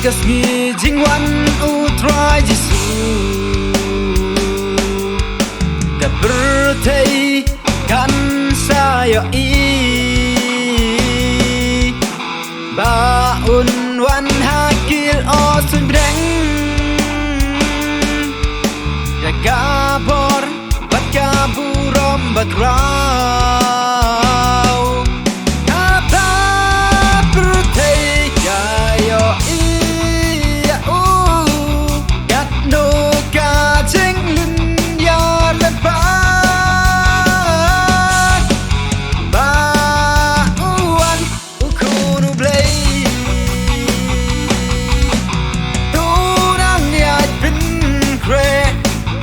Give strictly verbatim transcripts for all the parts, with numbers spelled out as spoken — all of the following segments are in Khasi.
Ka sngi jingwan U Trai Jisu, ka pyrthei kan sa ïohi ba un wan ha ki lyoh suiñ bneng. Ïa ka bor bad ka burom bakhraw, haba pyrthei ka ïohi ïa u, katno ka jinglynñiar lypa ba u wan U Khun U Blei. To nang ïaid pynkhreh,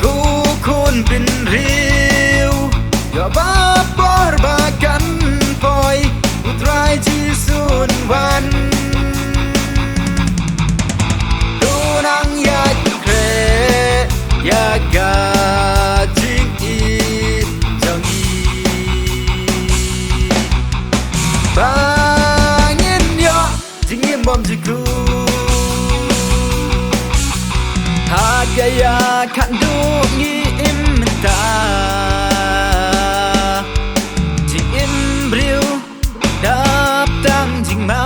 ko khun bynriew, ïa ba por ba kan poi, U Trai Jisu un wan. To nang ïaid pynkhreh ïa ka jingim jong ngi, ba ngin ïoh jingim bymjukut. Ha ka ïa khatduh ngi im mynta, jingim briew dap tang jingma.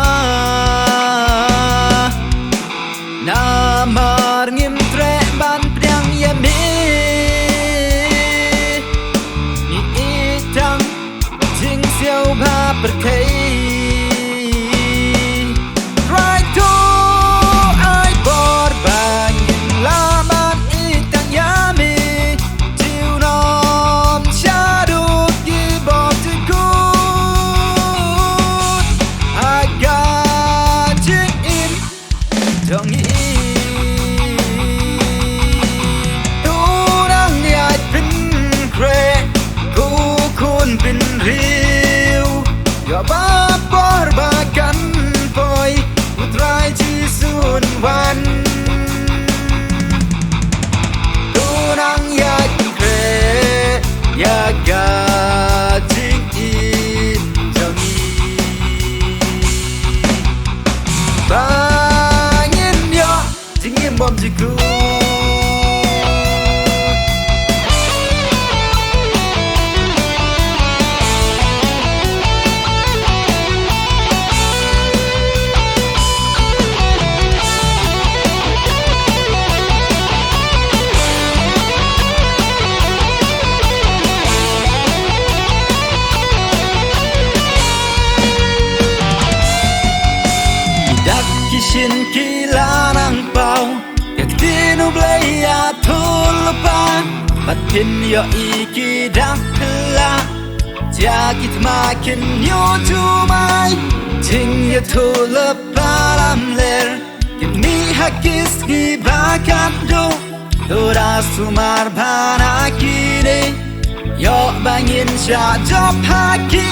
Namar ngim treh ban pdiang ïa me, ngi ïeit tang jingsiewbha pyrthei. Trai to ai bor ba ngin lah ban ïeit tang ïa me, junom shaduh ki bymjukut. Ha ka jingim jong ngi, to nang ïaid pynkhreh, ko khun bynriew, ïa ba por ba kan poi, U Trai Jisu un wan. To nang ïaid pynkhreh ïa ka jingim jong ngi, ba ngin ïoh jingim bymjukut. Ki dak ki shin ki la nang paw, ka ktien U Blei ïathuh lypa, bad phin ïohi ki dak kylla. Jia ki thma kin ïoh jumai, jingïathuh lypa lamler kin mih ha ki sngi ba khatduh. To da sumar bha na kine, ïoh ba ngin shah jop ha ki